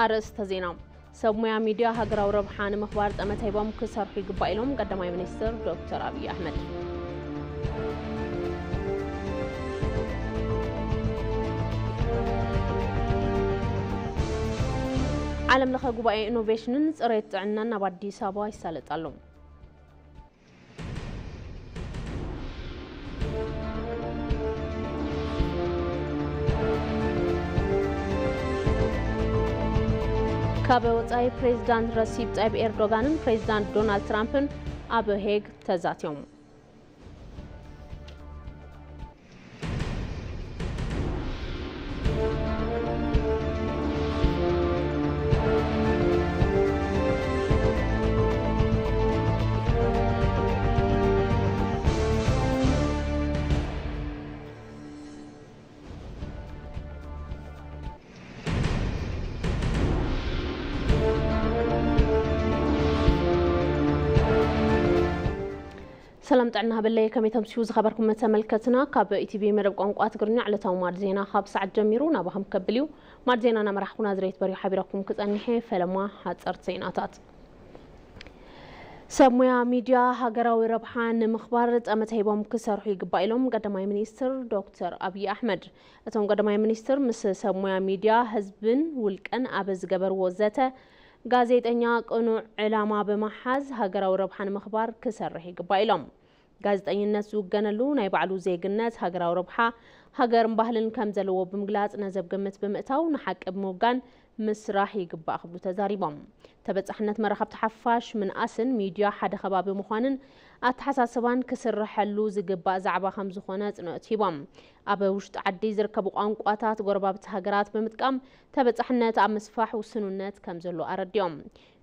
ኣርእስተ ዜና። ሰብ ሞያ ሚድያ ሃገራዊ ረብሓ ንምኽባር ጠመተ ሂቦም ክሰርሑ ይግባእ ኢሎም ቀዳማይ ሚኒስትር ዶክተር ኣብይ ኣሕመድ። ዓለም ለኸ ጉባኤ ኢኖቬሽንን ጽሬት ጥዕናን ኣብ ኣዲስ ኣበባ ይሳለጥ ኣሎ። ካብ ወጻኢ ፕሬዚዳንት ረሲብ ጣይብ ኤርዶጋንን ፕሬዚዳንት ዶናልድ ትራምፕን ኣብ ሄግ ተዛትዮም። ሰላም ጥዕና ሃበለይ፣ ከመይ ተምስዩ ዝኸበርኩም ተመልከትና። ካብ ኢቲቪ መደብ ቋንቋ ትግርኛ ዕለታዊ ማድ ዜና ካብ ሰዓት ጀሚሩ ናባኹም ከብል እዩ። ማድ ዜና እናመራሕኩ ናዝሬት በሪሁ ሓቢረኩም ክጸንሕ እየ። ፈለማ ሓጸርቲ ዜናታት። ሰብ ሞያ ሚድያ ሃገራዊ ረብሓ ንምኽባር ጠመተ ሂቦም ክሰርሑ ይግባእ ኢሎም ቀዳማይ ሚኒስትር ዶክተር ኣብይ ኣሕመድ። እቶም ቀዳማይ ሚኒስትር ምስ ሰብ ሞያ ሚድያ ህዝብን ውልቀን ኣብ ዝገበርዎ ዘተ፣ ጋዜጠኛ ቅኑዕ ዕላማ ብምሓዝ ሃገራዊ ረብሓ ንምኽባር ክሰርሕ ይግባእ ኢሎም። ጋዜጠኝነት ዝውገነሉ ናይ ባዕሉ ዜግነት፣ ሃገራዊ ረብሓ፣ ሃገርን ባህልን ከም ዘለዎ ብምግላጽ ነዚ ኣብ ግምት ብምእታው ንሓቂ ብምውጋን ምስራሕ ይግባእ ክብሉ ተዛሪቦም። ተበጻሕነት መራኸብቲ ሓፋሽ ምንኣስን ሚድያ ሓደ ከባቢ ምዃንን ኣተሓሳስባን ክስረሐሉ ዝግባእ ዛዕባ ከም ዝኾነ ኣጽንኦት ሂቦም። ኣብ ውሽጢ ዓዲ ዝርከቡ ቋንቋታት ጎረባብቲ ሃገራት ብምጥቃም ተበጻሕነት ኣብ ምስፋሕ ውስኑነት ከም ዘሎ ኣረዲኦም።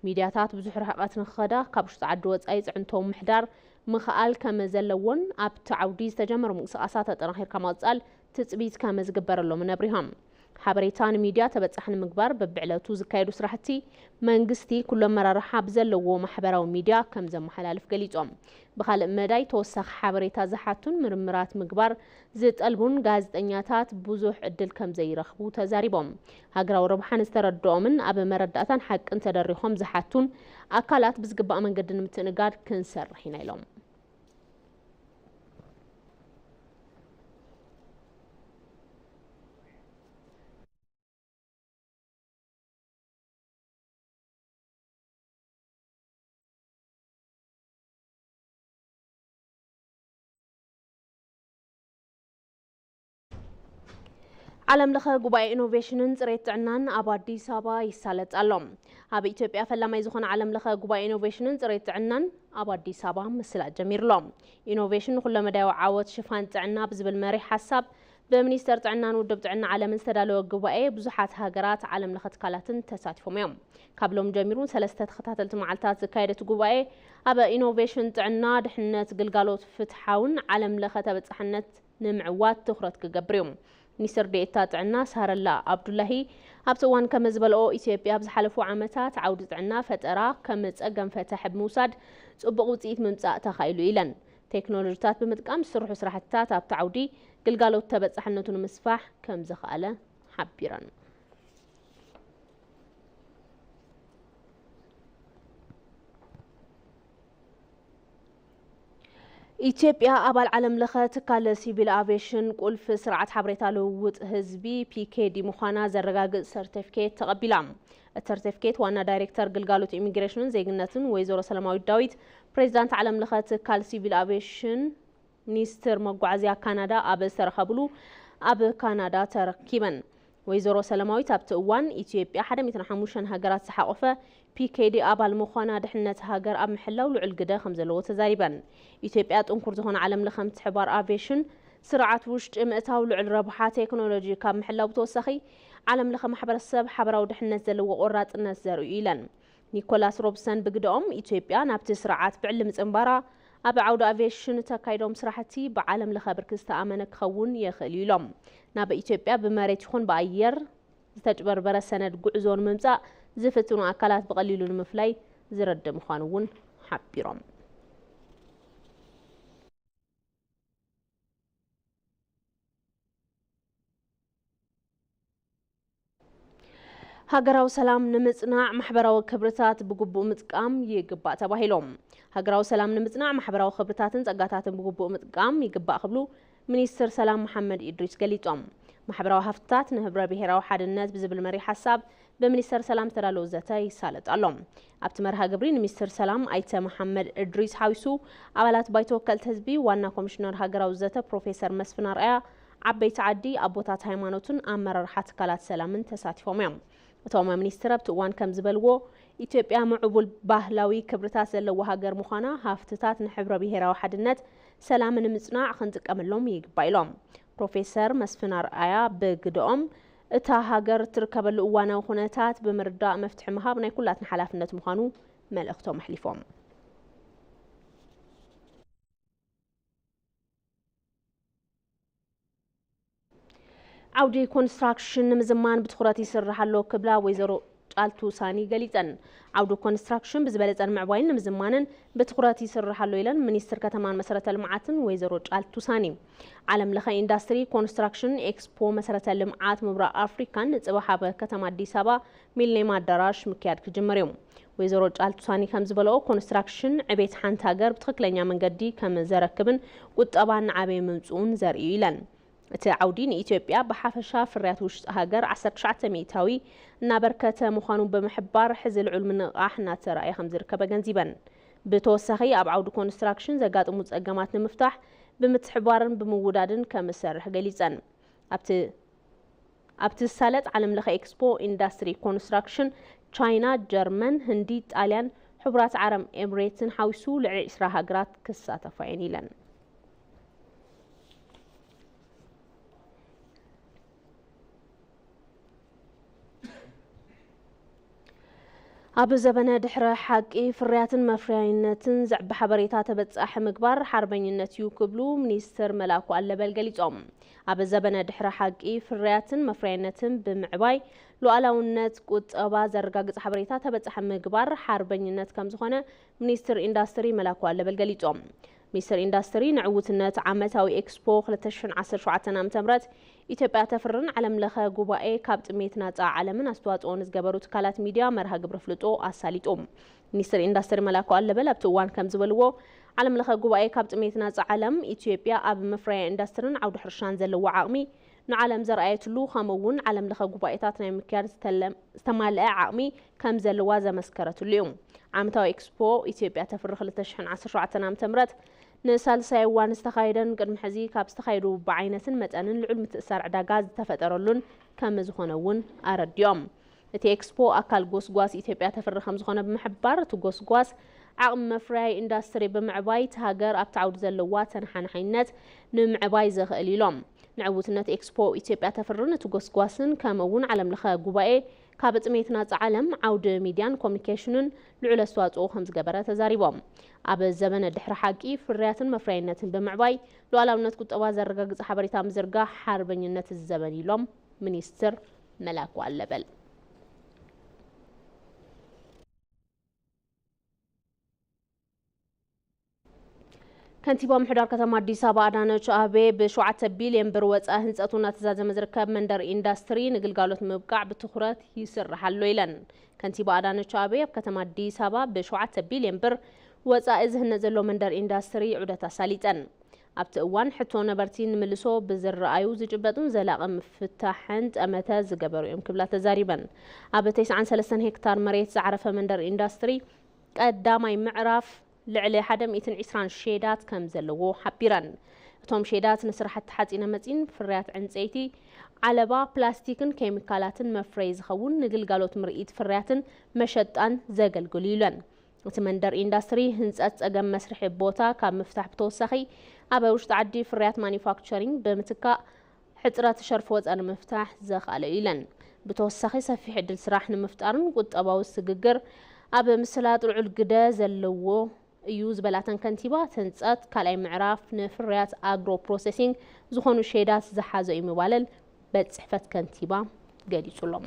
ሚድያታት ብዙሕ ርሕቀት ንኽኸዳ ካብ ውሽጢ ዓዲ ወጻኢ ጽዕንቶ ምሕዳር ምኽኣል ከም ዘለዎን ኣብቲ ዓውዲ ዝተጀመሩ ምንቅስቃሳት ኣጠናኺርካ ምቕጻል ትጽቢት ከም ዝግበረሎምን ኣብሪሆም። ሓበሬታ ንሚድያ ተበጻሒ ንምግባር በብዕለቱ ዝካየዱ ስራሕቲ መንግስቲ ኩሉ ኣመራርሓ ብዘለዎ ማሕበራዊ ሚድያ ከም ዘመሓላልፍ ገሊጾም። ብኻልእ መዳይ ተወሳኺ ሓበሬታ ዝሓቱን ምርምራት ምግባር ዝጠልቡን ጋዜጠኛታት ብዙሕ ዕድል ከም ዘይረኽቡ ተዛሪቦም። ሃገራዊ ረብሓ ንዝተረድኦምን ኣብ መረዳእታን ሓቅን ተደሪኾም ዝሓቱን ኣካላት ብዝግባእ መንገዲ ንምትእንጋድ ክንሰርሕ ኢና ኢሎም። ዓለም ለኸ ጉባኤ ኢኖቬሽንን ጽሬት ጥዕናን ኣብ ኣዲስ ኣበባ ይሳለጥ ኣሎ። ኣብ ኢትዮጵያ ፈላማይ ዝኾነ ዓለም ለኸ ጉባኤ ኢኖቬሽንን ጽሬት ጥዕናን ኣብ ኣዲስ ኣበባ ምስላጥ ጀሚሩ ኣሎ። ኢኖቬሽን ንኹለመዳያዊ ዓወት ሽፋን ጥዕና ብዝብል መሪሕ ሓሳብ ብሚኒስተር ጥዕናን ውድብ ጥዕና ዓለምን ዝተዳለወ ጉባኤ ብዙሓት ሃገራት ዓለም ለኸ ትካላትን ተሳቲፎም እዮም። ካብ ሎም ጀሚሩ ሰለስተ ተኸታተልቲ መዓልታት ዝካየድ እቲ ጉባኤ ኣብ ኢኖቬሽን ጥዕና፣ ድሕነት፣ ግልጋሎት ፍትሓውን ዓለም ለኸ ተበጻሕነት ንምዕዋት ትኹረት ክገብር እዩ። ሚኒስትር ዴኤታ ጥዕና ሳረላ ኣብዱላሂ ኣብቲ እዋን ከም ዝበልኦ፣ ኢትዮጵያ ኣብ ዝሓለፉ ዓመታት ዓውዲ ጥዕና ፈጠራ ከም ጸገም ፈታሒ ብምውሳድ ጽቡቕ ውጽኢት ምምጻእ ተኻኢሉ ኢለን። ቴክኖሎጂታት ብምጥቃም ዝስርሑ ስራሕትታት ኣብቲ ዓውዲ ግልጋሎት ተበጻሕነቱ ንምስፋሕ ከም ዘኽኣለ ሓቢረን። ኢትዮጵያ ኣባል ዓለም ለኸ ትካል ሲቪል ኣቪዬሽን ቁልፊ ስርዓት ሓበሬታ ልውውጥ ህዝቢ ፒ ኬ ዲ ምዃና ዘረጋግጽ ሰርተፊኬት ተቐቢላ። እቲ ሰርተፊኬት ዋና ዳይሬክተር ግልጋሎት ኢሚግሬሽንን ዜግነትን ወይዘሮ ሰላማዊት ዳዊት፣ ፕሬዚዳንት ዓለም ለኸ ትካል ሲቪል ኣቪዬሽን ሚኒስትር መጓዓዝያ ካናዳ ኣብ ዝተረኸብሉ ኣብ ካናዳ ተረኪበን። ወይዘሮ ሰላማዊት ኣብቲ እዋን ኢትዮጵያ ሓደ ሚእትን ሓሙሽተን ሃገራት ዝሓቖፈ ፒ ኬ ዲ ኣባል ምዃና ድሕነት ሃገር ኣብ ምሕላው ልዑል ግደ ከም ዘለዎ ተዛሪበን። ኢትዮጵያ ጥንኩር ዝኾነ ዓለም ለኸ ምትሕብባር ኣቪዬሽን ስርዓት ውሽጢ ምእታው ልዑል ረብሓ ቴክኖሎጂ ካብ ምሕላው ብተወሳኺ ዓለም ለኸ ማሕበረሰብ ሓበራዊ ድሕነት ዘለዎ ቆራፅነት ዘርእዩ ኢለን። ኒኮላስ ሮብሰን ብግደኦም፣ ኢትዮጵያ ናብቲ ስርዓት ብዕሊ ምጽንባራ ኣብ ዓውዲ ኣቪዬሽን እተካይዶም ስራሕቲ ብዓለም ለኸ ብርኪ ዝተኣመነ ክኸውን ይኽእል እዩ ኢሎም። ናብ ኢትዮጵያ ብመሬት ይኹን ብኣየር ዝተጭበርበረ ሰነድ ጉዕዞ ንምምጻእ ዝፍትኑ ኣካላት ብቐሊሉ ንምፍላይ ዝረድእ ምዃኑ እውን ሓቢሮም። ሃገራዊ ሰላም ንምጽናዕ ማሕበራዊ ክብርታት ብግቡእ ምጥቃም ይግባእ ተባሂሎም። ሃገራዊ ሰላም ንምጽናዕ ማሕበራዊ ክብርታትን ጸጋታትን ብግቡእ ምጥቃም ይግባእ ክብሉ ሚኒስትር ሰላም መሓመድ ኢድሪስ ገሊጾም። ማሕበራዊ ሃፍትታት ንህብረ ብሔራዊ ሓድነት ብዝብል መሪ ሓሳብ ብሚኒስተር ሰላም ዝተዳለወ ዘተ ይሳለጥ ኣሎ። ኣብቲ መርሃ ግብሪ ንሚኒስትር ሰላም ኣይተ መሓመድ እድሪስ ሓዊሱ ኣባላት ባይቶ ወከልቲ ህዝቢ፣ ዋና ኮሚሽነር ሃገራዊ ዘተ ፕሮፌሰር መስፍን ኣርኣያ፣ ዓበይቲ ዓዲ፣ ኣቦታት ሃይማኖትን ኣመራርሓ ትካላት ሰላምን ተሳቲፎም እዮም። እቶም ሚኒስትር ኣብቲ እዋን ከም ዝበልዎ፣ ኢትዮጵያ ምዕቡል ባህላዊ ክብርታት ዘለዋ ሃገር ምዃና፣ ሃፍትታት ንሕብረ ብሔራዊ ሓድነት ሰላም ንምጽናዕ ክንጥቀመሎም ይግባእ ኢሎም። ፕሮፌሰር መስፍን ኣርኣያ ብግደኦም፣ እታ ሃገር እትርከበሉ እዋናዊ ኩነታት ብምርዳእ መፍትሒ ምሃብ ናይ ኩላትና ሓላፍነት ምዃኑ መልእኽቶም ኣሕሊፎም። ዓውዲ ኮንስትራክሽን ንምዝማን ብትኹረት ይስራሕ ኣሎ ክብላ ወይዘሮ ጫልቱ ሳኒ ገሊጸን። ዓውዲ ኮንስትራክሽን ብዝበለጸ ንምዕባይን ንምዝማንን ብትኹረት ይስራሕ ኣሎ ኢለን ሚኒስትር ከተማን መሰረተ ልምዓትን ወይዘሮ ጫልቱ ሳኒ። ዓለም ለኸ ኢንዳስትሪ ኮንስትራክሽን ኤክስፖ መሰረተ ልምዓት ምብራቕ ኣፍሪካን ንጽባሕ ኣብ ከተማ ኣዲስ ኣበባ ሚሊኒየም ኣዳራሽ ምክያድ ክጅምር እዩ። ወይዘሮ ጫልቱ ሳኒ ከም ዝበለኦ፣ ኮንስትራክሽን ዕቤት ሓንቲ ሃገር ብትኽክለኛ መንገዲ ከም ዘረክብን ቁጠባ እናዓበየ ምምፅኡን ዘርኢ እዩ ኢለን። እቲ ዓውዲ ንኢትዮጵያ ብሓፈሻ ፍርያት ውሽጢ ሃገር ዓሰርተ ትሽዓተ ሚእታዊ እናበርከተ ምዃኑ ብምሕባር፣ ሕዚ ልዑል ምንቕቓሕ እናተራእየ ከም ዝርከብ ኣገንዚበን። ብተወሳኺ፣ ኣብ ዓውዲ ኮንስትራክሽን ዘጋጥሙ ጸገማት ንምፍታሕ ብምትሕብባርን ብምውዳድን ከም ዝሰርሕ ገሊጸን። ኣብቲ ኣብቲ ዝሳለጥ ዓለም ለኸ ኤክስፖ ኢንዳስትሪ ኮንስትራክሽን፣ ቻይና፣ ጀርመን፣ ህንዲ፣ ጣልያን፣ ሕቡራት ዓረብ ኤምሬትን ሓዊሱ ልዕሊ ዕስራ ሃገራት ክሳተፋ እየን ኢለን። ኣብ ዘበነ ድሕረ ሓቂ፣ ፍርያትን መፍረያይነትን ዘዕቢ ሓበሬታ ተበጻሒ ምግባር ሓርበኝነት እዩ ክብሉ ሚኒስትር መላኩ ኣለበል ገሊጾም። ኣብ ዘበነ ድሕረ ሓቂ፣ ፍርያትን መፍረያይነትን ብምዕባይ ሉዓላውነት ቁጠባ ዘረጋግጽ ሓበሬታ ተበጻሒ ምግባር ሓርበኝነት ከም ዝኾነ ሚኒስትር ኢንዳስትሪ መላኩ ኣለበል ገሊጾም። ሚኒስትር ኢንዳስትሪ ንዕውትነት ዓመታዊ ኤክስፖ ክልተ ሽሕን ዓሰርተ ሸውዓተን ዓመተ ምህረት ኢትዮጵያ ተፍርን ዓለም ለኸ ጉባኤ ካብ ጥሜት ናጻ ዓለምን ኣስተዋጽኦ ንዝገበሩ ትካላት ሚድያ መርሃ ግብሪ ኣፍልጦ ኣሳሊጡ። ሚኒስትር ኢንዳስትሪ መላኩ ኣለበል ኣብቲ እዋን ከም ዝበልዎ፣ ዓለም ለኸ ጉባኤ ካብ ጥሜት ናጻ ዓለም፣ ኢትዮጵያ ኣብ መፍረያ ኢንዳስትርን ዓውዲ ሕርሻን ዘለዎ ዓቕሚ ንዓለም ዘርኣየትሉ፣ ከምኡ እውን ዓለም ለኸ ጉባኤታት ናይ ምክያድ ዝተለ-፣ ዝተማልአ ዓቕሚ ከም ዘለዋ ዘመስከረትሉ እዩ። ዓመታዊ ኤክስፖ ኢትዮጵያ ተፍሪ ክልተ ሽሕን ዓሰርተ ሸውዓተን ዓመተ ምህረት ንሳልሳይ እዋን ዝተኻየደን ቅድሚ ሕዚ ካብ ዝተኻየዱ ብዓይነትን መጠንን ልዑል ምትእስሳር ዕዳጋ ዝተፈጠረሉን ከም ዝኾነ እውን ኣረዲኦም። እቲ ኤክስፖ ኣካል ጎስጓስ ኢትዮጵያ ተፍሪ ከም ዝኾነ ብምሕባር፣ እቲ ጎስጓስ ዓቕሚ መፍረያይ ኢንዳስትሪ ብምዕባይ፣ እቲ ሃገር ኣብቲ ዓውዲ ዘለዋ ተነሓናሓይነት ንምዕባይ ዘኽእል ኢሎም። ንዕውትነት ኤክስፖ ኢትዮጵያ ተፍርን እቲ ጎስጓስን፣ ከምኡ እውን ዓለም ለኸ ጉባኤ ካብ ጥሜት ናጻ ዓለም ዓውዲ ሚድያን ኮሚኒኬሽንን ልዑል ኣስተዋጽኦ ከም ዝገበረ ተዛሪቦም። ኣብ ዘበነ ድሕሪ ሓቂ፣ ፍርያትን መፍረያይነትን ብምዕባይ፣ ሉዓላውነት ቁጠባ ዘረጋግጽ ሓበሬታ ምዝርጋሕ ሓርበኝነት እዚ ዘበን ኢሎም ሚኒስትር መላኩ ኣለበል። ከንቲባ ምሕዳር ከተማ ኣዲስ ኣበባ ኣዳነች ኣቤ ብሸውዓተ ቢልዮን ብር ወፃኢ ህንፀቱ እናተዛዘመ ዝርከብ መንደር ኢንዳስትሪ ንግልጋሎት ምብቃዕ ብትኹረት ይስራሕ ኣሎ ኢለን። ከንቲባ ኣዳነች ኣቤ ኣብ ከተማ ኣዲስ ኣበባ ብሸውዓተ ቢልዮን ብር ወፃኢ ዝህነፅ ዘሎ መንደር ኢንዳስትሪ ዑደት ኣሳሊጠን። ኣብቲ እዋን ሕቶ ነበርቲ ንምልሶ ብዝረኣዩ ዝጭበጡን ዘላቒ ምፍታሕን ጠመተ ዝገበሩ እዮም ክብላ ተዛሪበን። ኣብ ተስዓን ሰለስተን ሄክታር መሬት ዝዓረፈ መንደር ኢንዳስትሪ ቀዳማይ ምዕራፍ ልዕሊ ሓደ ሚእትን ዕስራን ሼዳት ከም ዘለዎ ሓቢረን። እቶም ሼዳት ንስራሕቲ ሓፂነ መፂን፣ ፍርያት ዕንፀይቲ፣ ዓለባ፣ ፕላስቲክን ኬሚካላትን መፍረይ ዝኸውን ንግልጋሎት ምርኢት ፍርያትን መሸጣን ዘገልግሉ ኢለን። እቲ መንደር ኢንዳስትሪ ህንፀት ፀገም መስርሒ ቦታ ካብ ምፍታሕ ብተወሳኺ ኣብ ውሽጢ ዓዲ ፍርያት ማኒፋክቸሪንግ ብምትካእ ሕፅረት ሸርፊ ወፃኢ ንምፍታሕ ዘኽኣለ እዩ ኢለን። ብተወሳኺ ሰፊሕ ዕድል ስራሕ ንምፍጣርን ቁጠባዊ ስግግር ኣብ ምስላጥ ልዑል ግደ ዘለዎ እዩ ዝበላተን ከንቲባ፣ እቲ ህንፀት ካልኣይ ምዕራፍ ንፍርያት ኣግሮ ፕሮሴሲንግ ዝኾኑ ሼዳት ዝሓዘ እዩ ምባለን ቤት ፅሕፈት ከንቲባ ገሊፁሎም።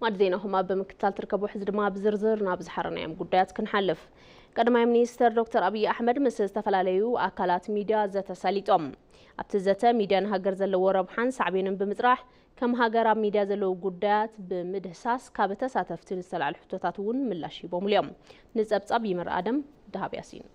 ማዕድ ዜናኹም ኣብ ብምክትታል ትርከቡ። ሕዚ ድማ ብዝርዝር ናብ ዝሓረናዮም ጉዳያት ክንሓልፍ። ቀዳማይ ሚኒስተር ዶክተር ኣብይ ኣሕመድ ምስ ዝተፈላለዩ ኣካላት ሚድያ ዘተ ሰሊጦም። ኣብቲ ዘተ ሚድያ ንሃገር ዘለዎ ረብሓን ሳዕቤንን ብምፅራሕ ከም ሃገር ኣብ ሚድያ ዘለዉ ጉዳያት ብምድህሳስ ካብ ተሳተፍቲ ንዝተላዕሉ ሕቶታት እውን ምላሽ ሂቦምሉ እዮም። ንፀብፃብ ይመር ኣደም፣ ደሃብ ያሲን።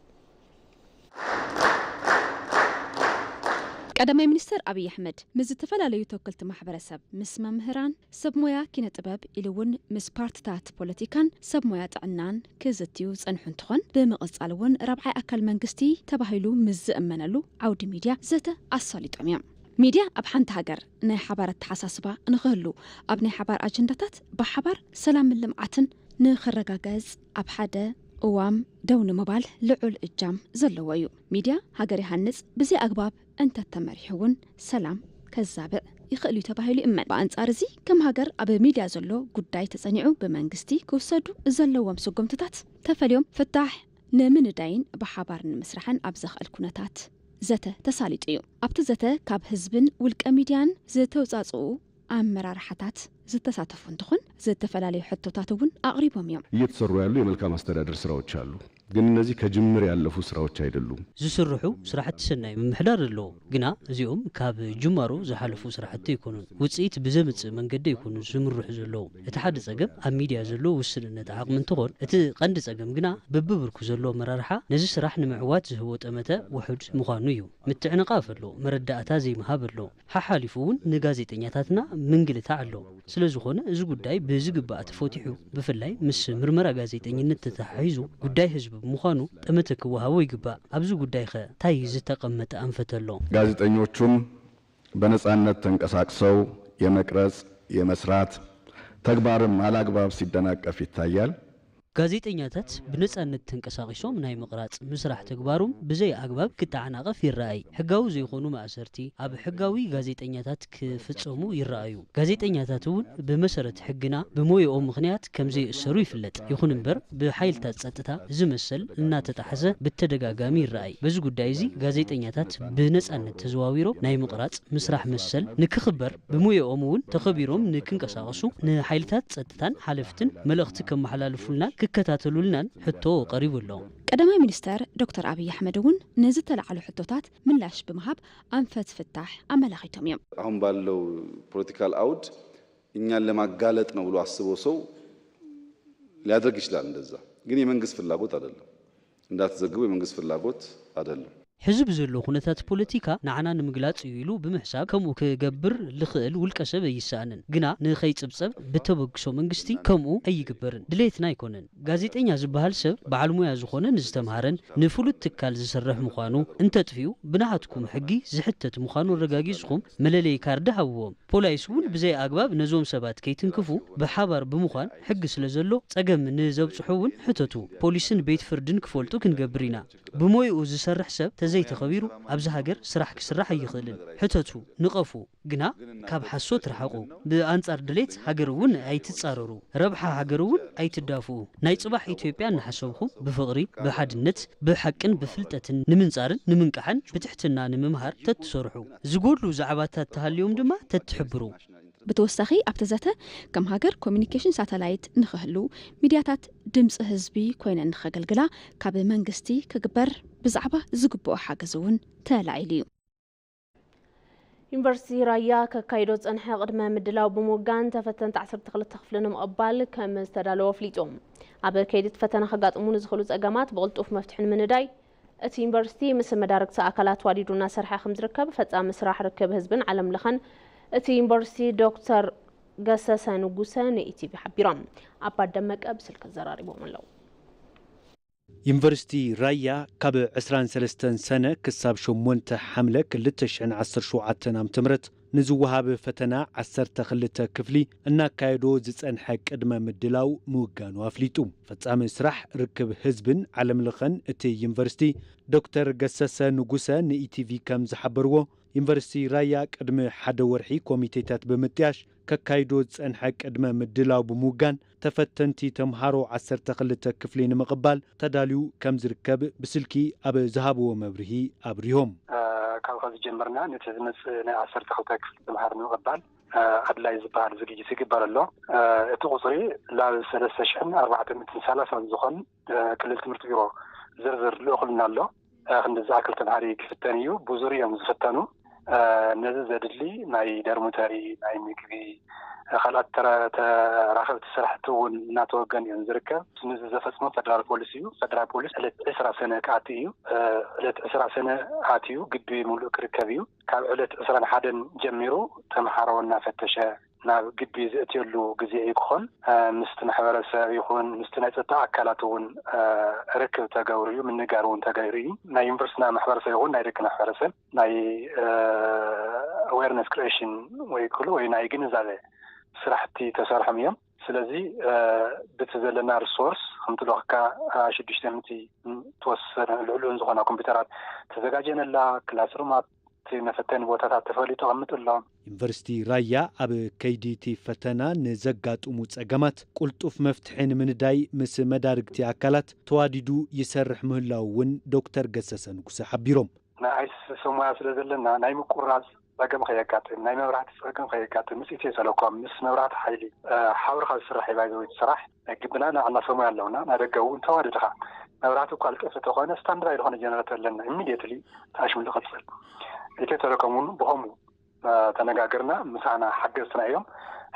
ቀዳማይ ሚኒስተር ኣብይ ኣሕመድ ምስ ዝተፈላለዩ ተወከልቲ ማሕበረሰብ፣ ምስ መምህራን፣ ሰብ ሞያ ኪነ ጥበብ ኢሉ እውን ምስ ፓርትታት ፖለቲካን ሰብ ሞያ ጥዕናን ክዝትዩ ዝጸንሑ እንትኾን፣ ብምቕጻል እውን ራብዓይ ኣካል መንግስቲ ተባሂሉ ምስ ዝእመነሉ ዓውዲ ሚድያ ዘተ ኣሳሊጦም እዮም። ሚድያ ኣብ ሓንቲ ሃገር ናይ ሓባር ኣተሓሳስባ ንኽህሉ፣ ኣብ ናይ ሓባር ኣጀንዳታት ብሓባር ሰላምን ልምዓትን ንኽረጋገጽ ኣብ ሓደ ቅዋም ደው ንምባል ልዑል እጃም ዘለዎ እዩ። ሚድያ ሃገር ይሃንጽ፣ ብዘይ ኣግባብ እንተተመሪሑ እውን ሰላም ከዛብዕ ይኽእል እዩ ተባሂሉ ይእመን። ብኣንጻር እዚ፣ ከም ሃገር ኣብ ሚድያ ዘሎ ጉዳይ ተጸኒዑ ብመንግስቲ ክውሰዱ ዘለዎም ስጉምትታት ተፈልዮም ፍታሕ ንምንዳይን ብሓባር ንምስራሕን ኣብ ዘኽእል ኩነታት ዘተ ተሳሊጡ እዩ። ኣብቲ ዘተ ካብ ህዝብን ውልቀ ሚድያን ዝተውጻጽኡ ኣመራርሓታት ዝተሳተፉ እንትኾን፣ ዝተፈላለዩ ሕቶታት እውን ኣቕሪቦም እዮም። እየተሰሩ ያሉ የመልካም አስተዳደር ስራዎች አሉ። ግን እነዚህ ከጅምር ያለፉ ስራዎች አይደሉም። ዝስርሑ ስራሕቲ ሰናይ ምምሕዳር ኣለዎም፣ ግና እዚኦም ካብ ጅማሮ ዝሓለፉ ስራሕቲ ኣይኮኑን። ውፅኢት ብዘምፅእ መንገዲ ኣይኮኑን ዝምርሑ ዘለዉ። እቲ ሓደ ፀገም ኣብ ሚድያ ዘሎ ውስንነት ዓቕሚ እንትኾን፣ እቲ ቀንዲ ፀገም ግና በብብርኩ ዘሎ ኣመራርሓ ነዚ ስራሕ ንምዕዋት ዝህቦ ጠመተ ውሑድ ምዃኑ እዩ። ምትዕንቓፍ ኣሎ፣ መረዳእታ ዘይምሃብ ኣሎ። ሓሓሊፉ እውን ንጋዜጠኛታትና ምንግልታዕ ኣሎ። ስለዝኾነ እዚ ጉዳይ ብዝግባእ ተፈቲሑ፣ ብፍላይ ምስ ምርመራ ጋዜጠኝነት ተተሓሒዙ ጉዳይ ህዝቢ ብምዃኑ ጠመተ ክወሃቦ ይግባእ። ኣብዚ ጉዳይኸ ታይ ዝተቐመጠ ኣንፈት ኣሎ? ጋዜጠኞቹም በነጻነት ተንቀሳቅሰው የመቅረጽ፣ የመስራት ተግባርም አላግባብ ሲደናቀፍ ይታያል። ጋዜጠኛታት ብነጻነት ተንቀሳቒሶም ናይ ምቕራጽ ምስራሕ ተግባሮም ብዘይ ኣግባብ ክተዓናቐፍ ይረኣይ። ሕጋዊ ዘይኮኑ ማእሰርቲ ኣብ ሕጋዊ ጋዜጠኛታት ክፍጸሙ ይረኣዩ። ጋዜጠኛታት እውን ብመሰረት ሕግና ብሞያኦም ምኽንያት ከም ዘይእሰሩ ይፍለጥ። ይኹን እምበር ብሓይልታት ጸጥታ እዚ መሰል እናተጣሕሰ ብተደጋጋሚ ይረኣይ። በዚ ጉዳይ እዚ ጋዜጠኛታት ብነጻነት ተዘዋዊሮም ናይ ምቕራጽ ምስራሕ መሰል ንክኽበር ብሞያኦም እውን ተኸቢሮም ንክንቀሳቐሱ ንሓይልታት ጸጥታን ሓለፍትን መልእኽቲ ከመሓላልፉልናን ክከታተሉልናን ሕቶ ቀሪቡ ኣሎ። ቀዳማይ ሚኒስተር ዶክተር ኣብይ ኣሕመድ እውን ንዝተላዕሉ ሕቶታት ምላሽ ብምሃብ ኣንፈት ፍታሕ ኣመላኺቶም እዮም። አሁን ባለው ፖለቲካል አውድ እኛን ለማጋለጥ ነው ብሎ አስቦ ሰው ሊያደርግ ይችላል። እንደዛ ግን የመንግስት ፍላጎት አይደለም። እንዳትዘግቡ የመንግስት ፍላጎት አይደለም። ሕዚ ብዘሎ ኩነታት ፖለቲካ ንዓና ንምግላጽ እዩ ኢሉ ብምሕሳብ ከምኡ ክገብር ልኽእል ውልቀ ሰብ ኣይሰኣንን። ግና ንኸይጽብጸብ ብተበግሶ መንግስቲ ከምኡ ኣይግበርን። ድሌትና ኣይኮነን። ጋዜጠኛ ዝበሃል ሰብ በዓል ሞያ ዝኾነን ዝተምሃረን ንፍሉጥ ትካል ዝሰርሕ ምዃኑ እንተጥፊኡ ብናሃትኩም ሕጊ ዝሕተት ምዃኑ ኣረጋጊጽኹም መለለዪ ካርዲ ሃብዎም። ፖላይስ እውን ብዘይ ኣግባብ ነዞም ሰባት ከይትንክፉ ብሓባር ብምዃን ሕጊ ስለ ዘሎ ጸገም ንዘብጽሑ እውን ሕተቱ። ፖሊስን ቤት ፍርድን ክፈልጡ ክንገብር ኢና። ብሞይኡ ዝሰርሕ ሰብ ተዘይተኸቢሩ ኣብዚ ሃገር ስራሕ ክስራሕ ኣይኽእልን። ሕተቱ፣ ንቐፉ፣ ግና ካብ ሓሶት ርሓቑ። ብኣንጻር ድሌት ሃገር እውን ኣይትጻረሩ። ረብሓ ሃገር እውን ኣይትዳፍኡ። ናይ ጽባሕ ኢትዮጵያ እናሓሰብኹም ብፍቕሪ፣ ብሓድነት፣ ብሓቅን ብፍልጠትን ንምንጻርን ንምንቃሕን ብትሕትና ንምምሃር ተትሰርሑ። ዝጎድሉ ዛዕባታት ተሃልዮም ድማ ተትሕብሩ። ብተወሳኺ ኣብቲ ዘተ ከም ሃገር ኮሚኒኬሽን ሳተላይት ንኽህሉ፣ ሚድያታት ድምፂ ህዝቢ ኮይነን ንኸገልግላ ካብ መንግስቲ ክግበር ብዛዕባ ዝግብኦ ሓገዝ እውን ተላዒሉ እዩ። ዩኒቨርሲቲ ራያ ከካይዶ ዝፀንሐ ቅድመ ምድላው ብምውጋን ተፈተንቲ ዓሰርተ ክልተ ክፍሊ ንምቕባል ከም ዝተዳለወ ኣፍሊጡ። ኣብ ከይዲ እቲ ፈተና ከጋጥሙ ንዝኽእሉ ፀገማት ብቕልጡፍ መፍትሒ ንምንዳይ እቲ ዩኒቨርሲቲ ምስ መዳርግቲ ኣካላት ተዋዲዱ እናሰርሐ ከም ዝርከብ ፈፃሚ ስራሕ ርክብ ህዝብን ዓለም ለኸን እቲ ዩኒቨርሲቲ ዶክተር ገሰሰ ንጉሰ ንኢቲቪ ሓቢሮም። ኣባት ደመቀ ብስልኪ ኣዘራሪቦም ኣለዉ። ዩኒቨርሲቲ ራያ ካብ ዕስራን ሰለስተን ሰነ ክሳብ ሸሞንተ ሓምለ ክልተ ሽሕን ዓሰርተ ሸውዓተን ዓመተ ምህረት ንዝወሃብ ፈተና ዓሰርተ ክልተ ክፍሊ እናካየዶ ዝጸንሐ ቅድመ ምድላው ምውጋኑ ኣፍሊጡ። ፈጻሚ ስራሕ ርክብ ህዝብን ዓለም ለኸን እቲ ዩኒቨርሲቲ ዶክተር ገሰሰ ንጉሰ ንኢቲቪ ከም ዝሓበርዎ፣ ዩኒቨርሲቲ ራያ ቅድሚ ሓደ ወርሒ ኮሚቴታት ብምጥያሽ ከካይዶ ዝጸንሐ ቅድመ ምድላው ብምውጋን፣ ተፈተንቲ ተምሃሮ ዓሰርተ ክልተ ክፍሊ ንምቕባል ተዳልዩ ከም ዝርከብ ብስልኪ ኣብ ዝሃብዎ መብርሂ ኣብሪሆም። ካብ ኸዚ ጀመርና ነቲ ዝመጽእ ናይ ዓሰርተ ክልተ ክፍሊ ተምሃሮ ንምቕባል ኣድላይ ዝበሃል ዝግጅት ይግበር ኣሎ። እቲ ቁፅሪ ላብ ሰለስተ ሽሕን ኣርባዕተ ሚእትን ሰላሳን ዝኾን ክልል ትምህርቲ ቢሮ ዝርዝር ልእኹልና ኣሎ። ክንድዚ ኣክል ተምሃሪ ክፍተን እዩ። ብዙር እዮም ዝፍተኑ። ነዚ ዘድሊ ናይ ደርሙተሪ፣ ናይ ምግቢ፣ ካልኣት ተራኸብቲ ስራሕቲ እውን እናተወገን እዮም ዝርከብ። ንዚ ዘፈፅሞ ፈደራል ፖሊስ እዩ። ፈደራል ፖሊስ ዕለት ዕስራ ሰነ ክኣቲ እዩ። ዕለት ዕስራ ሰነ ኣትዩ ግቢ ሙሉእ ክርከብ እዩ። ካብ ዕለት ዕስራን ሓደን ጀሚሩ ተምሃሮ እናፈተሸ ናብ ግቢ ዝእትየሉ ግዜ እዩ ክኾን። ምስቲ ማሕበረሰብ ይኹን ምስቲ ናይ ፀጥታ ኣካላት እውን ርክብ ተገብሩ እዩ፣ ምንጋር እውን ተገይሩ እዩ። ናይ ዩኒቨርሲቲና ማሕበረሰብ ይኹን ናይ ደቂ ማሕበረሰብ ናይ ኣዌርነስ ክሬሽን ወይ ክሉ ወይ ናይ ግንዛቤ ስራሕቲ ተሰርሖም እዮም። ስለዚ ብቲ ዘለና ሪሶርስ ከምቲ ሎክካ ሽዱሽተ ሚእቲ ተወሰነ ልዕሉን ዝኾና ኮምፒውተራት ተዘጋጀነላ፣ ክላስሩማት፣ እቲ መፈተኒ ቦታታት ተፈሊጡ ቀምጥሎም። ዩኒቨርሲቲ ራያ ኣብ ከይዲ እቲ ፈተና ንዘጋጥሙ ጸገማት ቅልጡፍ መፍትሒ ንምንዳይ ምስ መዳርግቲ ኣካላት ተዋዲዱ ይሰርሕ ምህላው እውን ዶክተር ገሰሰ ንጉሰ ሓቢሮም። ናይ ኣይሲ ሰብ ሞያ ስለ ዘለና ናይ ምቁራፅ ጸገም ከየጋጥም፣ ናይ መብራህቲ ጸገም ከየጋጥም ምስ ኢትዮ ቴሌኮም ምስ መብራህቲ ሓይሊ ሓብርካ ዝስራሕ እዩ። ባይዘወይ ስራሕ ናይ ግብና ንዓና ሰብ ሞያ ኣለውና። ናይ ደገ እውን ተዋደድኻ መብራህቲ እኳ ልጠፍ ተኾነ ስታንድባይ ዝኾነ ጀነረተር ኣለና። ኢሚዲየትሊ ተኣሽሙ ዝቐፅል ኢትዮ ቴሌኮም እውን ብኸምኡ ተነጋገርና። ምሳና ሓገዝትና እዮም።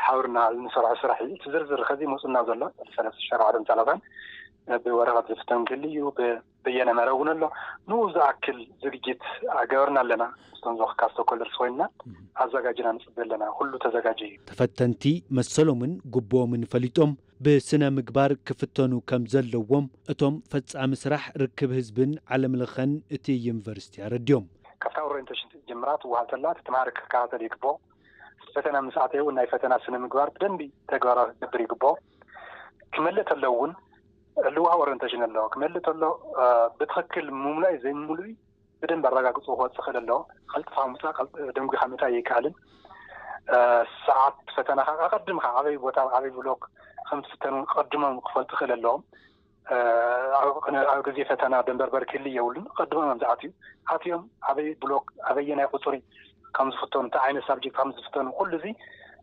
ሓብርና ንሰርሖ ስራሕ እዩ። እቲ ዝርዝር ከዚ መፁና ዘሎ ሰለስተ ሺሕ ኣርባዕተ ሚእትን ሰላሳን ብወረቐት ዝፍተን ክህሉ እዩ። በየነ መረብ እውን ኣሎ። ንኡ ዝኣክል ዝግጅት ኣገበርና ኣለና። ምስቶም ዞኽካ ስቶኮልደርስ ኮይንና ኣዘጋጅና ንፅበ ኣለና። ኩሉ ተዘጋጀ እዩ። ተፈተንቲ መሰሎምን ግቡኦምን ፈሊጦም ብስነ ምግባር ክፍተኑ ከም ዘለዎም እቶም ፈጻሚ ስራሕ ርክብ ህዝብን ዓለም ለኸን እቲ ዩኒቨርሲቲ ኣረዲዮም። ካብታ ኦሪየንቴሽን ጀምራ ትወሃብ ተላ እቲ ተምሃሪ ክከታተል ይግብኦ። ፈተና ምስ ኣተየ እውን ናይ ፈተና ስነ ምግባር ብደንቢ ተግባራዊ ክገብር ይግብኦ። ክመልእ ተሎ እውን ልውሃብ ኦሪየንቴሽን ኣሎ። ክመልእ ተሎ ብትኽክል ምሙላይ ዘይምሉይ ብደንብ ኣረጋግፅኡ ክወፅእ ክእል ኣለዎ። ቀልጥፋ ምፃእ ደንጒኻ ምእታይ ኣይከኣልን። ሰዓት ፈተናኻ ኣቐድምኻ ኣበይ ቦታ ኣበይ ብሎክ ከም ትፍተን እውን ቀድሞም ክፈልጡ ክእል ኣለዎም። ኣብ ግዜ ፈተና ደንበርበር ክህሊ የብሉን። ቀድሞም እዮም ዝኣትዩ። ኣትዮም ኣበይ ብሎክ ኣበየናይ ቁፅሪ ከም ዝፍተኑ እንታይ ዓይነት ሳብጀክት ከም ዝፍተኑ ኩሉ እዚ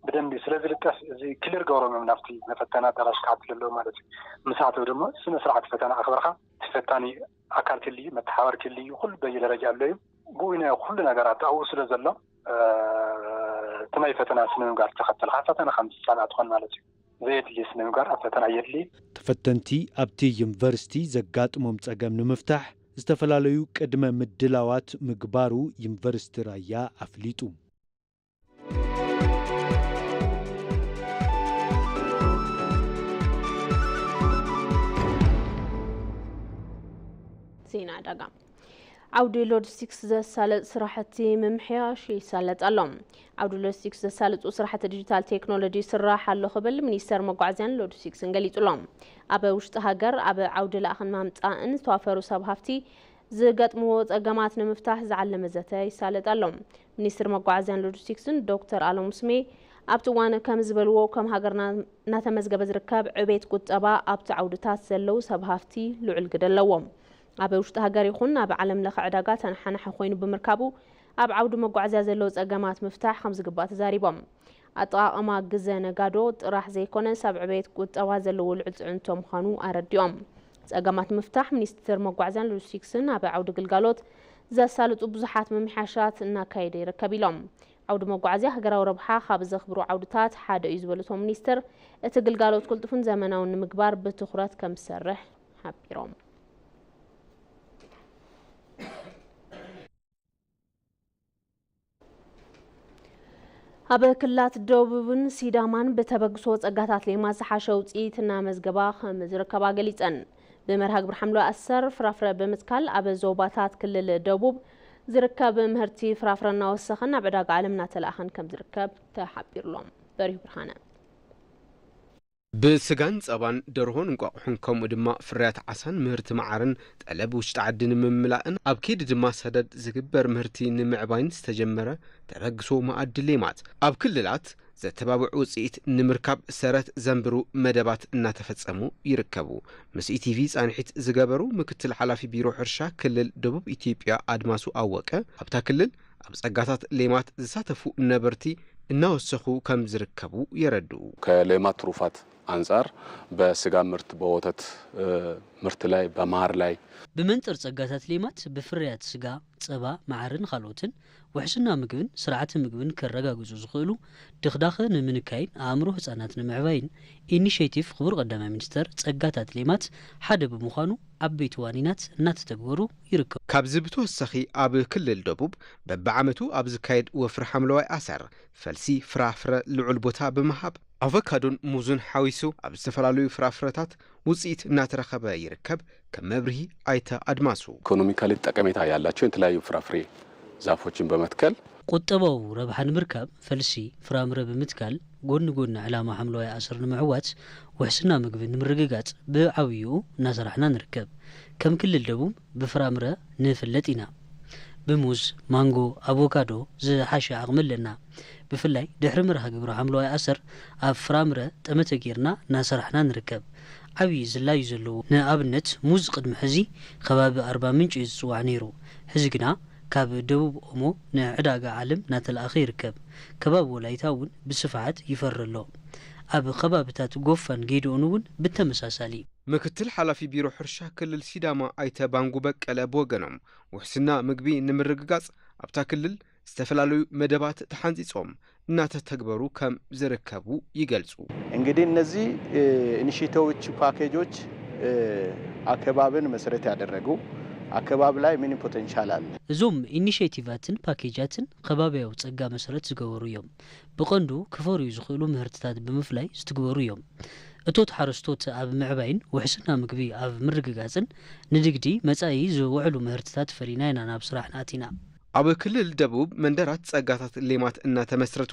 ብደንቢ ስለ ዝልጠፍ እዚ ክሊር ገብሮም እዮም ናብቲ መፈተና ኣዳራሽ ክኣቱ ዘለዎ ማለት እዩ። ምስ ኣተው ድማ ስነ ስርዓት ፈተና ኣኽብርካ እቲ ፈታኒ ኣካል ክልዩ መተሓባር ክልዩ ኩሉ በየደረጃ ኣሎ እዩ። ብኡ ናይ ኩሉ ነገራት ኣብኡ ስለ ዘሎ እቲ ናይ ፈተና ስነ ምግባር ተኸተልካ ፈተና ከም ዝሳና ትኾን ማለት እዩ። ዘየድሊ ስነ ምግባር ኣብ ፈተና የድሊ። ተፈተንቲ ኣብቲ ዩኒቨርሲቲ ዘጋጥሞም ጸገም ንምፍታሕ ዝተፈላለዩ ቅድመ ምድላዋት ምግባሩ ዩኒቨርሲቲ ራያ ኣፍሊጡ። ዜና ዕዳጋ። ዓውዲ ሎጂስቲክስ ዘሳለጥ ስራሕቲ ምምሕያሽ ይሳለጥ ኣሎ። ዓውዲ ሎጂስቲክስ ዘሳልጡ ስራሕቲ ዲጂታል ቴክኖሎጂ ይስራሕ ኣሎ ክብል ሚኒስተር መጓዓዝያን ሎጂስቲክስን ገሊጹ ኣሎ። ኣብ ውሽጢ ሃገር ኣብ ዓውዲ ለኣኽን ማምጻእን ዝተዋፈሩ ሰብ ሃፍቲ ዝገጥምዎ ጸገማት ንምፍታሕ ዝዓለመ ዘተ ይሳለጥ ኣሎ። ሚኒስትር መጓዓዝያን ሎጂስቲክስን ዶክተር ኣለሙ ስሜ ኣብቲ እዋን ከም ዝበልዎ፣ ከም ሃገርና እናተመዝገበ ዝርከብ ዕቤት ቁጠባ ኣብቲ ዓውድታት ዘለዉ ሰብ ሃፍቲ ልዑል ግደ ኣለዎም። ኣብ ውሽጢ ሃገር ይኹን ኣብ ዓለም ለኸ ዕዳጋ ተነሓናሒ ኮይኑ ብምርካቡ ኣብ ዓውዲ መጓዓዝያ ዘለዉ ጸገማት ምፍታሕ ከም ዝግባእ ተዛሪቦም። ኣጠቓቕማ ግዘ ነጋዶ ጥራሕ ዘይኮነስ ኣብ ዕቤት ቁጠባ ዘለዎ ልዑል ጽዕንቶ ምዃኑ ኣረዲኦም። ጸገማት ምፍታሕ ሚኒስቴር መጓዓዝያን ሎጂስቲክስን ኣብ ዓውዲ ግልጋሎት ዘሳልጡ ብዙሓት ምምሕያሻት እናካየደ ይርከብ ኢሎም። ዓውዲ መጓዓዝያ ሃገራዊ ረብሓ ካብ ዘኽብሩ ዓውድታት ሓደ እዩ ዝበሉ እቶም ሚኒስትር፣ እቲ ግልጋሎት ቅልጡፍን ዘመናውን ንምግባር ብትኹረት ከም ዝሰርሕ ሓቢሮም። ኣብ ክልላት ደቡብን ሲዳማን ብተበግሶ ጸጋታት ሌማት ዝሓሸ ውጽኢት እናመዝገባ ከም ዝርከባ ገሊጸን። ብመርሃ ግብሪ ሓምለዋይ ኣሰር ፍራፍረ ብምትካል ኣብ ዞባታት ክልል ደቡብ ዝርከብ ምህርቲ ፍራፍረ እናወሰኸን ናብ ዕዳጋ ዓለም እናተለኣኸን ከም ዝርከብ ተሓቢሩሎም። በሪሁ ብርሃነ። ብስጋን ጸባን፣ ደርሆን እንቋቑሖን፣ ከምኡ ድማ ፍርያት ዓሳን ምህርቲ መዓርን ጠለብ ውሽጢ ዓዲ ንምምላእን ኣብ ከይዲ ድማ ሰደድ ዝግበር ምህርቲ ንምዕባይን ዝተጀመረ ተበግሶ መኣዲ ሌማት ኣብ ክልላት ዘተባብዑ ውፅኢት ንምርካብ ሰረት ዘንብሩ መደባት እናተፈጸሙ ይርከቡ። ምስ ኢቲቪ ጻንሒት ዝገበሩ ምክትል ሓላፊ ቢሮ ሕርሻ ክልል ደቡብ ኢትዮጵያ ኣድማሱ ኣወቀ፣ ኣብታ ክልል ኣብ ጸጋታት ሌማት ዝሳተፉ ነበርቲ እናወሰኹ ከም ዝርከቡ የረድኡ። ከሌማት ትሩፋት አንጻር በስጋ ምርት፣ በወተት ምርት ላይ፣ በማር ላይ ብመንጽር ጸጋታት ሌማት ብፍርያት ስጋ፣ ጸባ፣ መዓርን ካልኦትን ውሕስና ምግብን ስርዓተ ምግብን ከረጋግጹ ዝኽእሉ ድኽዳኸ ንምንካይን ኣእምሮ ህጻናት ንምዕባይን ኢኒሼቲቭ ክቡር ቀዳማይ ሚኒስተር ጸጋታት ሌማት ሓደ ብምዃኑ ዓበይቲ ዋኒናት እናተተግበሩ ይርከቡ። ካብዚ ብተወሳኺ ኣብ ክልል ደቡብ በብዓመቱ ኣብ ዝካየድ ወፍሪ ሓምለዋይ ኣሰር ፈልሲ ፍራፍረ ልዑል ቦታ ብምሃብ ኣቮካዶን ሙዝን ሓዊሱ ኣብ ዝተፈላለዩ ፍራፍረታት ውፅኢት እናተረኸበ ይርከብ። ከም መብርሂ ኣይተ ኣድማሱ። ኢኮኖሚካሊ ጠቀሜታ ያላቸው የተለያዩ ፍራፍሬ ዛፎችን በመትከል ቁጠባዊ ረብሓ ንምርካብ ፈልሲ ፍራምረ ብምትካል ጎኒ ጎኒ ዕላማ ሓምለዋይ ኣሰር ንምዕዋት ውሕስና ምግቢ ንምርግጋጽ ብዓብይኡ እናሰራሕና ንርከብ። ከም ክልል ደቡብ ብፍራምረ ንፍለጥ ኢና። ብሙዝ፣ ማንጎ፣ ኣቮካዶ ዝሓሸ ዓቕሚ ኣለና። ብፍላይ ድሕሪ መርሃ ግብሪ ሓምለዋይ ኣሰር ኣብ ፍራምረ ጠመተ ጌርና እናሰራሕና ንርከብ። ዓብዪ ዝላዩ ዘለዎ ንኣብነት ሙዝ ቅድሚ ሕዚ ከባቢ ኣርባ ምንጭ እዩ ዝፅዋዕ ነይሩ። ሕዚ ግና ካብ ደቡብ ኦሞ ንዕዳጋ ዓለም እናተለኣኸ ይርከብ። ከባቢ ወላይታ እውን ብስፍሓት ይፈሪ ኣሎ። ኣብ ከባብታት ጎፋን ጌድኦን እውን ብተመሳሳሊ። ምክትል ሓላፊ ቢሮ ሕርሻ ክልል ሲዳማ ኣይተ ባንጉ በቀለ ብወገኖም ውሕስና ምግቢ ንምርግጋፅ ኣብታ ክልል ዝተፈላለዩ መደባት ተሓንፂፆም እናተተግበሩ ከም ዝርከቡ ይገልፁ። እንግዲህ እነዚህ ኢኒሼቲቮች፣ ፓኬጆች አካባቢን መሰረት ያደረጉ አካባቢ ላይ ምን ፖቴንሻል አለ። እዞም ኢኒሼቲቫትን ፓኬጃትን ከባቢያዊ ጸጋ መሰረት ዝገበሩ እዮም። ብቐንዱ ክፈርዩ ዝኽእሉ ምህርትታት ብምፍላይ ዝትግበሩ እዮም። እቶት ሓረስቶት ኣብ ምዕባይን ውሕስና ምግቢ ኣብ ምርግጋጽን ንንግዲ መጻኢ ዝውዕሉ ምህርትታት ፈሪና ኢና ናብ ስራሕ ኣቲና። ኣብ ክልል ደቡብ መንደራት ጸጋታት ሌማት እናተመስረቱ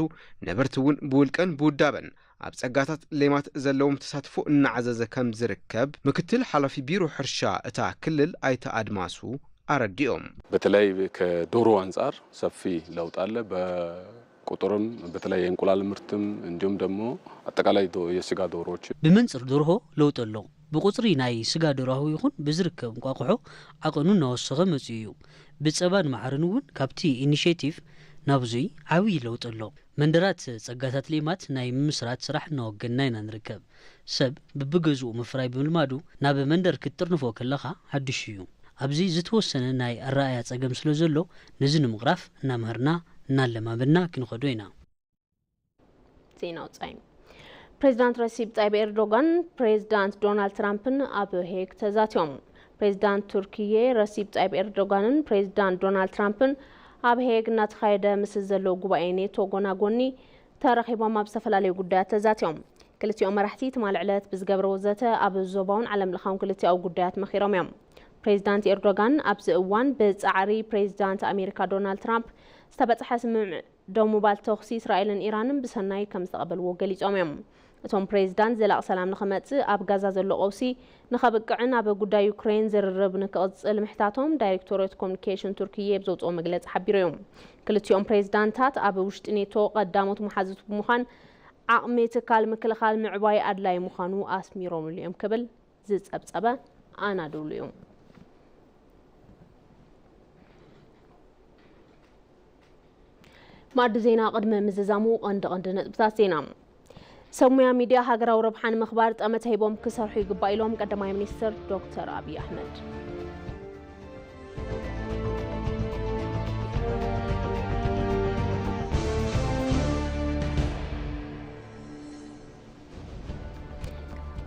ነበርቲ እውን ብውልቀን ብውዳበን ኣብ ጸጋታት ሌማት ዘለዎም ተሳትፎ እናዓዘዘ ከም ዝርከብ ምክትል ሓላፊ ቢሮ ሕርሻ እታ ክልል ኣይተ ኣድማሱ ኣረዲኦም። በተለይ ከዶሮ አንጻር ሰፊ ለውጥ አለ። በቁጥርም በተለይ የእንቁላል ምርትም እንዲሁም ደግሞ አጠቃላይ የስጋ ዶሮዎች ብመንጽር ደርሆ ለውጢ ኣሎ። ብቁጽሪ ናይ ስጋ ደራሁ ይኹን ብዝርከብ እንቋቑሖ ዓቐኑ እናወሰኸ መጺኡ እዩ። ብጸባን መዓርን እውን ካብቲ ኢኒሼቲቭ ናብዙይ ዓብዪ ለውጢ ኣሎ። መንደራት ጸጋታት ሌማት ናይ ምምስራት ስራሕ እናወገንና ኢና ንርከብ። ሰብ ብብገዝኡ ምፍራይ ብምልማዱ ናብ መንደር ክትጥርንፎ ከለኻ ሓድሽ እዩ። ኣብዚ ዝተወሰነ ናይ ኣረኣእያ ጸገም ስለ ዘሎ ነዚ ንምቕራፍ እናምሃርና እናለማመድና ክንኸዶ ኢና። ዜና ወጻኢ። ፕሬዚዳንት ረሲብ ጣይብ ኤርዶጋን ፕሬዚዳንት ዶናልድ ትራምፕን ኣብ ሄግ ተዛትዮም። ፕሬዚዳንት ቱርክየ ረሲብ ጣይብ ኤርዶጋንን ፕሬዚዳንት ዶናልድ ትራምፕን ኣብ ሄግ እናተኻየደ ምስ ዘሎ ጉባኤ ኔቶ ጎና ጎኒ ተረኺቦም ኣብ ዝተፈላለዩ ጉዳያት ተዛትዮም። ክልቲኦም መራሕቲ ትማሊ ዕለት ብዝገበርዎ ዘተ ኣብ ዞባውን ዓለም ለኻውን ክልቲኣዊ ጉዳያት መኺሮም እዮም። ፕሬዚዳንት ኤርዶጋን ኣብዚ እዋን ብጻዕሪ ፕሬዚዳንት ኣሜሪካ ዶናልድ ትራምፕ ዝተበጽሐ ስምምዕ ደው ምባል ተኹሲ እስራኤልን ኢራንን ብሰናይ ከም ዝተቐበልዎ ገሊጾም እዮም። እቶም ፕሬዚዳንት ዘላቒ ሰላም ንኽመጽእ ኣብ ጋዛ ዘሎ ቀውሲ ንኸብቅዕን ኣብ ጉዳይ ዩክሬን ዝርርብ ንክቕጽል ምሕታቶም ዳይሬክቶሬት ኮሙኒኬሽን ቱርክየ ብዘውፅኦ መግለፂ ሓቢሩ እዩ። ክልቲኦም ፕሬዚዳንታት ኣብ ውሽጢ ኔቶ ቀዳሞት መሓዙት ብምዃን ዓቕሚ ትካል ምክልኻል ምዕባይ ኣድላይ ምዃኑ ኣስሚሮምሉ እዮም ክብል ዝፀብፀበ ኣናዶሉ እዩ። ማዕዲ ዜና ቅድሚ ምዝዛሙ ቀንዲ ቀንዲ ነጥብታት ዜና። ሰብ ሙያ ሚድያ ሃገራዊ ረብሓ ንምኽባር ጠመተ ሂቦም ክሰርሑ ይግባእ ኢሎም ቀዳማይ ሚኒስትር ዶክተር ኣብይ ኣሕመድ።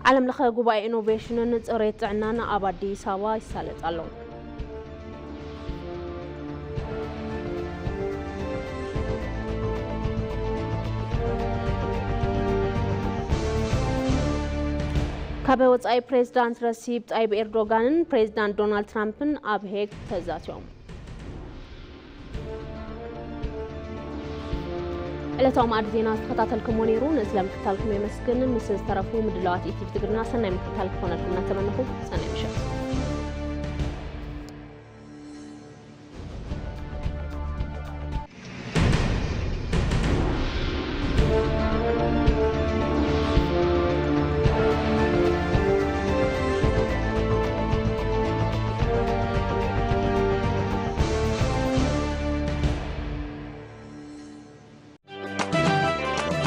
ዓለም ለኸ ጉባኤ ኢኖቬሽንን ፅሬት ጥዕናን ኣብ ኣዲስ ኣበባ ይሳለጥ ኣሎ። ካብ ወፃኢ ፕሬዚዳንት ረሲብ ጣይብ ኤርዶጋንን ፕሬዚዳንት ዶናልድ ትራምፕን ኣብ ሄግ ተዛትዮም። ዕለታዊ ማዕድ ዜና ዝተኸታተልኩሞ ነይሩ። ንእስለ ምክታልኩም የመስግን። ምስ ዝተረፉ ምድላዋት ኢቲቪ ትግርኛ ሰናይ ምክታል ክኾነልኩም እናተመነኹ ሰናይ ምሸት።